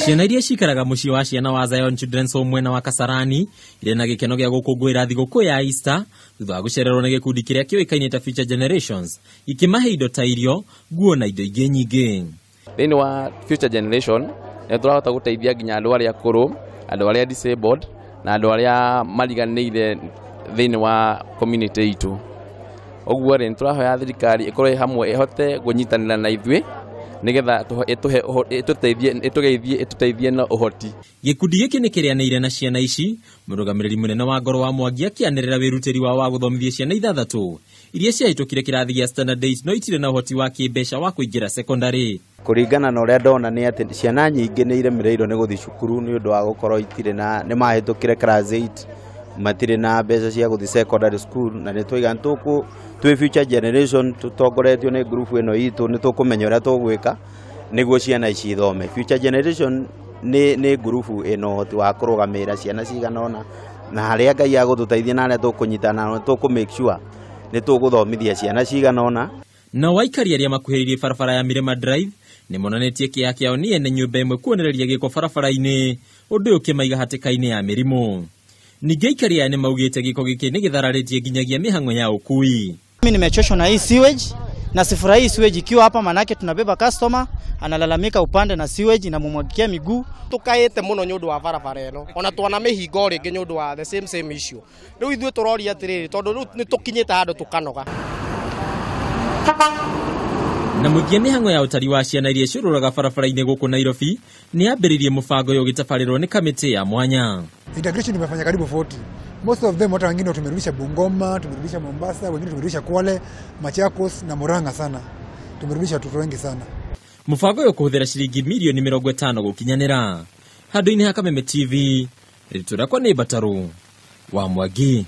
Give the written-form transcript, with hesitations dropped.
Ciana iria cikaraga mũciĩ wa ciana wa Zion Children's Home mwena wa Kasarani irĩ na gĩkeno gĩa gũkũngũĩra thigũkũ ya Easter thutha wa gũcererwo nĩ gĩkundi kĩrĩa kĩũĩkaine ta Future Generations ikĩmahe indo ta irio, nguo na indo ingĩ nyingĩ. Thĩinĩ wa Future Generation nĩ tũrahota gũteithia nginya andũ arĩa akũrũ, andũ arĩa disabled na andũ arĩa mariganĩire thĩinĩ wa community itũ. Ũguo rĩ, nĩ tũrahoya thirikari ĩkorwo ĩ hamwe ĩhote kũnyitanĩra na ithuĩ nĩgetha ĩtũhe ĩtũteithie ĩtũgeithie ĩtũteithie na ũhoti. Gĩkundi gĩkĩ nĩ kĩrĩanĩire na ciana ici. Mũrũgamĩrĩri mũnene wa Ngoro wa Mwangi akĩanĩrĩra wĩrutĩri wao wa gũthomithia ciana ithathatũ iria ciahĩtũkire kĩrathi gĩa standard 8 no itirĩ na ũhoti wa kĩmbeca wa kũingĩra secondary. Kũringana na ũrĩa ndona nĩ atĩ ciana nyingĩ nĩ iremereirwo nĩ gũthiĩ cukuru nĩ ũndũ wa gũkorwo itirĩ na nĩ mahĩtũkire class 8, matirĩ na mbeca cia gũthiĩ secondary school, na nĩ twaiga nĩ tũkũ twĩ Future Generation tũtongoretio nĩ group ĩno itũ nĩ tũkũmenya ũrĩa tũgwĩka nĩguo ciana ici ithome. Future Generation nĩ group ĩna ũhoti wa kũrũgamĩrĩra ciana cigana ũna, na harĩa Ngai agũtũteithia na harĩa tũkũnyitana tũkũ make sure nĩ tũgũthomithia ciana cigana ũna. Nao aikari arĩa makuhĩrĩirie barabara ya Mirema Drive nĩ monanĩtie kĩeha kĩao nĩ ene nyũmba ĩmwe kuonereria gĩko barabara-inĩ, ũndũ ũyũ ũkĩmaiga hatĩka-inĩ ya mĩrimũ. Ningĩ aikari aya nĩ maugĩte gĩko gĩkĩ nĩ gĩthararĩtie nginyagia mĩhang'o ya ũkui. Mimi nimechoshwa na hii sewage na sifurahii sewage ikiwa hapa, manake tunabeba customer analalamika upande na sewage inamumwagikia miguu. Tukaite muno nĩ ũndũ wa barabara ĩno, ona twana mĩhingo rĩngĩ nĩ ũndũ wa the same same issue. Rĩu ithuĩ tũroria atĩrĩrĩ, tondũ rĩu nĩ tũkinyĩte handũ tũkanoga. Na mũthia mĩhang'o ya ũtari wa ciana iria ciũrũraga barabara-inĩ gũkũ Nairobi nĩ yambĩrĩirie mũbango ũyũ ũgĩtabarĩrwo nĩ kamĩtĩ ya mwanya. Integration imefanya karibu 40. Most of them, hata wengine tumerudisha Bungoma, tumerudisha Mombasa, wengine tumerudisha Kwale, Machakos na Murang'a sana. Tumerudisha watoto wengi sana. Mũbango ũyũ kũhũthĩra ciringi mirioni 50 gũkinyanĩra. Handũ-inĩ ha Kameme TV, rĩtwa rĩakwa nĩ Mbataru wa Mwangi.